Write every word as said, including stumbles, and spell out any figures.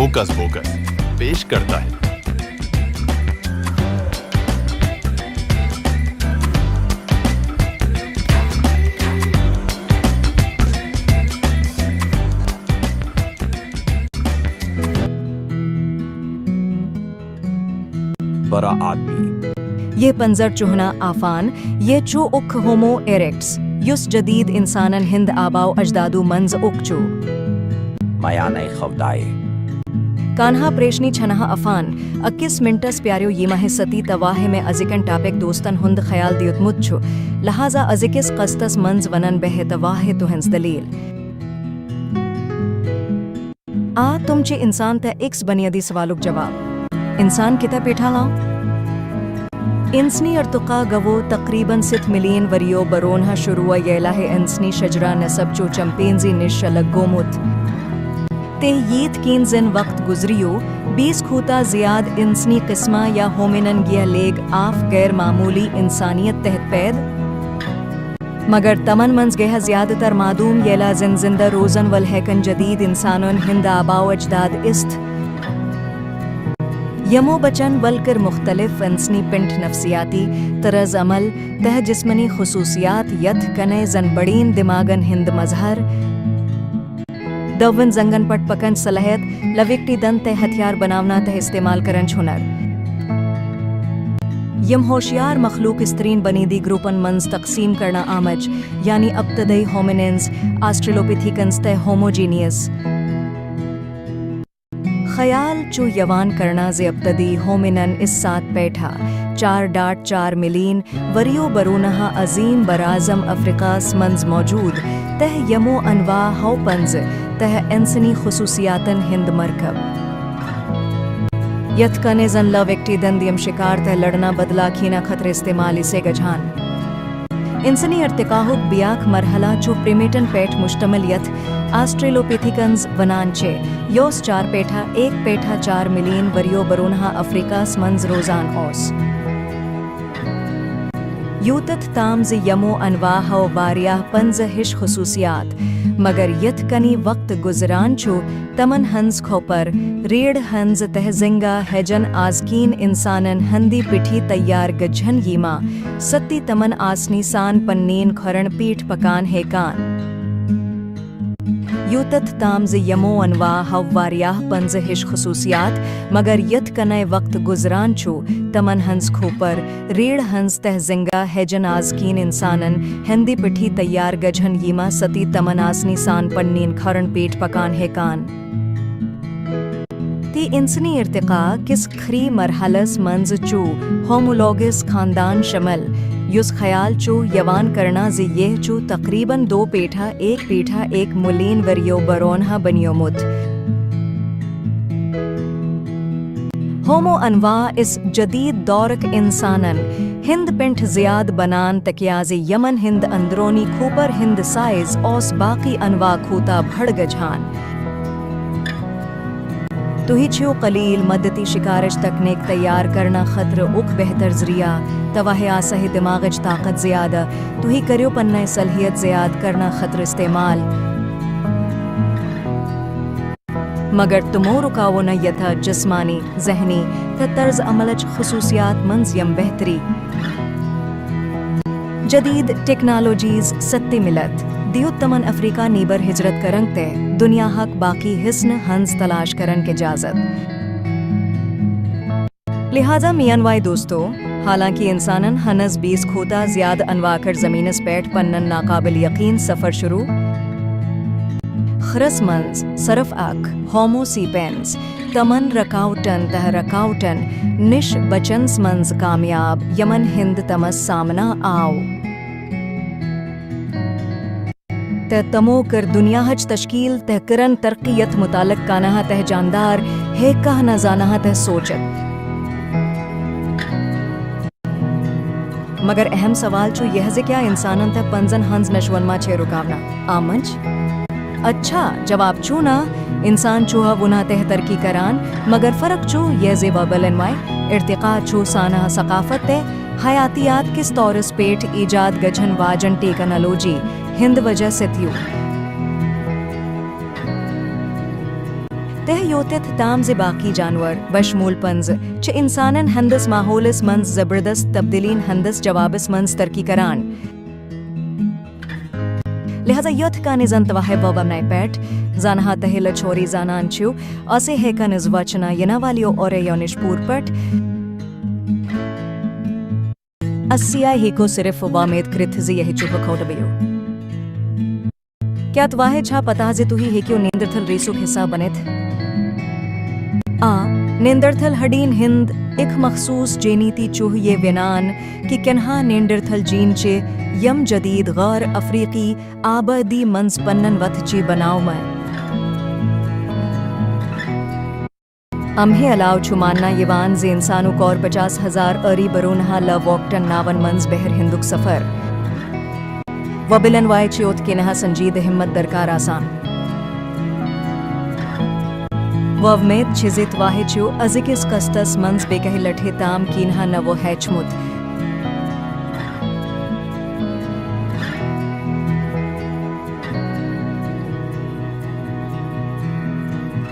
Hocus bogus पेश करता है। बड़ा आदमी। یہ پنزر چُھنا آفان، یہ چُھ اکھ ہومو ایریکٹس، یُس جدید انسانن ہند آباؤ اجدادو منز اکھ چُھ۔ میانہ خودائے۔ کانہا پریشنی چھنہا افان، اکس منٹس پیاریو یمہ ستی تہ واہ میں ازکن ٹاپک دوستن ہند خیال دیتمت چُھ، لہذا ازکس قسطس منز ونن بہ تہ واہ تہنز دلیل۔ آ تم چھ انسان تہ اکس بنیادی سوالک جواب۔ انسان کتہ پیٹھا آو؟ انسنی ارتقا گوو تقریباً ستھ ملین وریو برونہہ شروع، ییلہ انسنی شجرہ نسب چُھ چمپینزی نش الگ گومت۔ تہ ییت کین زن وقت گزریو، بیس کھوتہ زیاد انسنی قسمہ یا ہومینن گیہ لیگ آف غیر معمولی انسانیت تحت پید۔ مگر تمن منز گیہ زیادہ تر معدوم، ییلہ زن زندہ روزن ول ہیکن جدید انسانن ہند آباؤ اجداد است۔ یمو بچن ول کر مختلف انسنی پنٹ نفسیاتی طرز عمل تہ جسمنی خصوصیات، یتھ کنے زن بڑین دماغن ہند مظہر، دون زنگن پٹ پکن صلاحیت، لویکٹی دن تہ ہتھیار بناونا تہ استعمال کرن چُھ ہنر۔ یم ہوشیار مخلوق استرین بنیدی گروپن منز تقسیم کرنا آمچ، یعنی ابتدائی ہومیننز، آسٹریلوپیتھیکنز تہ ہوموجینیس۔ خیال چُھ یوان کرنا زِ ابتدی ہومینن اس سات پیٹھا چار ڈاٹ چار ملین وریو برونہہ عظیم براعظم افریقاس منز موجود تہ یمو انواع ہو پنز تہ انسنی خصوصیاتن ہند مرکب۔ یتھ کنے زن لویکٹی دند یم شکار تہ لڑنا بدلہ کھینا خطر استعمال اسے گجھان۔ انسنی ارتقاہک بیاکھ مرحلہ چُھ پریمیٹن پیٹھ مشتمل یتھ آسٹریلوپیتھیکنز ونان چھ، یوس چار پیٹھا ایک پیٹھا چار ملین وریو برونہہ افریقاس منز روزان اوس۔ یوتتھ تام زِ یمو انواع ہو واریاہ پنزہ ہش خصوصیات، مگر یتھ کنی وقت گزران چُھ، تمن ہنز کھوپر، ریڑھ ہنز تہ زنگہ ہیجن آز کین انسانن ہندی پٹھی تیار گجھن ییما ستی تمن آسنی سان پنین کھرن پیٹھ پکان ہیکان۔ یوتتھ تام زِ یمو انواع ہو واریاہ پنزہ ہش خصوصیات، مگر یتھ کنے وقت گزران چُھ، تمن ہنز کھوپر، ریڑھ ہنز تہ زنگہ ہیجن آز کین انسانن ہندی پٹھی تیار گجھن ییما ستی تمن آسنی سان پنین کھرن پیٹھ پکان ہیکان۔ تی انسنی ارتقا کس کھری مرحلس منز چُھ ہومولوگس خاندان شمل، یُس خیال چُھ یوان کرنا زِ یہ چُھ تقریباً دو پیٹھا ایک پیٹھا ایک ملین وریو برونہہ بنیومت۔ ہومو انواع اس جدید دورک انسانن ہند پنٹھ زیاد بنان، تکیازِ یمن ہند اندرونی کھوپر ہند سائز اوس باقی انواع کھوتہ بھڑ گجھان۔ تُہۍ چھِو قلیل مدتی شکارچ تکنیک تیار کرنہ خطر اکھ بہتر ذریعہ، توہہِ آسہہِ دماغچ طاقت زیادہ، تُہۍ کریو پننہ صلاحیت زیاد کرنہ خطر استعمال۔ مگر تمو رکاوو نہ یتھا جسمانی، ذہنی تہ طرز عملچ خصوصیات منز یم بہتری۔ جدید ٹیکنالوجیز ستی ملت دیوت تمن افریقہ نیبر ہجرت کرنگ تہ دنیاہک باقی حصن ہنز تلاش کرنگ اجازت۔ لہذا میانوائے دوستو، حالانکہ انسانن ہنز بیس کھوتہ زیادہ انواع کر زمینس پیٹھ پنن ناقابل یقین سفر شروع خرس منز صرف اکھ ہومو سیپینز تمن رکاوٹن تہ رکاوٹن نش بچنس منز کامیاب، یمن ہند تمس سامنہ آو۔ تہ تمو کر دنیاہچ تشکیل تہ کرن ترقیت متعلق کانہا تہ جاندار ہے کہنہ زانہا تہ سوچت۔ مگر اہم سوال چُھ یہ زِ کیا انسانن تہ پنزن ہنز نشون ما چھے رکاونہ آمچ؟ اچھا، جواب چُھ نا، انسان چُھ وُنہ تہ ترقی کران، مگر فرق چُھ یہ زِ وبل انواع ارتقا چُھ سانہ ثقافت تہ حیاتیات کس طورس پیٹھ ایجاد گجھن واجن ٹیکنالوجی ہند وجہ ستیو۔ تہ یوتتھ تام زِ باقی جانور، بشمول پنزہ، چھ انسانن ہندس ماحولس منز زبردست تبدیلین ہندس جوابس منز ترقی کران۔ لہذا یتھ کانی زن توہہ وومنائے پیٹھ زانہا تہ لچھوری زانان چھو، اسے ہے کنز وچنا ینہ والیو اوریو نش پور پٹھ۔ اسیا ہیکو صرف وامید کرتھ زِ یہ چھ کھوٹ بیو۔ کیا تواہے چھا پتہ زِ تُہی ہیکیو نیندرتھل ریسک حصہ بنتھ؟ آ، نیندرتھل ہڈین ہند اک مخصوص جینیتی چوہ یہ ونان کہ کنہا نیندرتھل جین چھ یم جدید غیر افریقی آبادی منز پنن وتھ چھ بناومہ۔ امہے علاوہ چھ ماننا یوان زِ انسانو کور پچاس ہزار اری برونہا لوکٹن ناون منز بحر ہندک سفر۔ وبلن وائے چھ اوت کنہا سنجیدہ ہمت درکار آسان۔ وومید چھ زِ تواہے چھ ازکس قسطس منز بیکہہ لٹھے تام کینہا نوو ہیچھمت۔